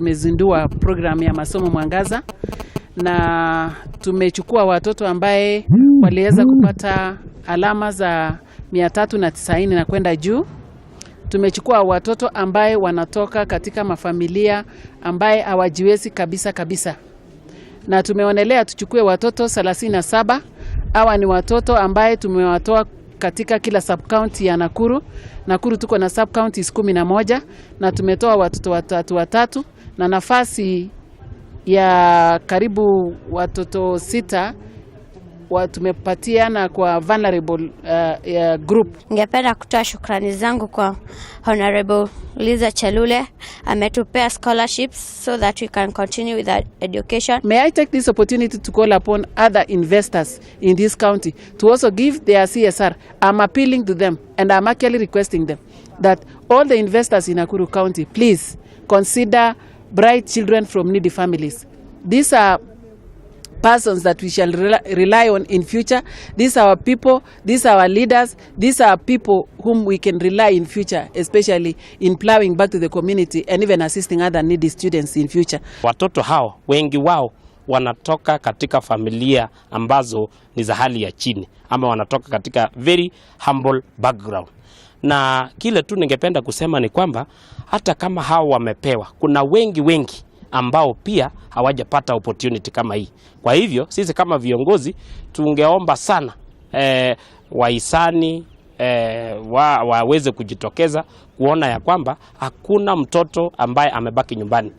Tumezindua programu ya Masomo Mwangaza na tumechukua watoto ambaye waliweza kupata alama za 390 na kwenda juu. Tumechukua watoto ambaye wanatoka katika mafamilia ambaye hawajiwezi kabisa kabisa, na tumeonelea tuchukue watoto 37. Hawa ni watoto ambaye tumewatoa katika kila sub county ya Nakuru. Nakuru tuko na sub counties 11 na tumetoa watoto watatu watatu, na nafasi ya karibu watoto sita wa tumepatiana kwa vulnerable group. Ningependa kutoa shukrani zangu kwa Honorable Liza Chelule, ametupea scholarships so that we can continue with our education. May I take this opportunity to call upon other investors in this county to also give their CSR. I'm appealing to them and I'm actually requesting them that all the investors in Nakuru County, please consider bright children from needy families. These are persons that we shall rely on in future. These are our people, these are our leaders, these are people whom we can rely in future, especially in plowing back to the community and even assisting other needy students in future. Watoto hao wengi wao wanatoka katika familia ambazo ni za hali ya chini ama wanatoka katika very humble background. Na kile tu ningependa kusema ni kwamba hata kama hao wamepewa, kuna wengi wengi ambao pia hawajapata opportunity kama hii. Kwa hivyo sisi kama viongozi tungeomba sana wahisani waweze kujitokeza kuona ya kwamba hakuna mtoto ambaye amebaki nyumbani.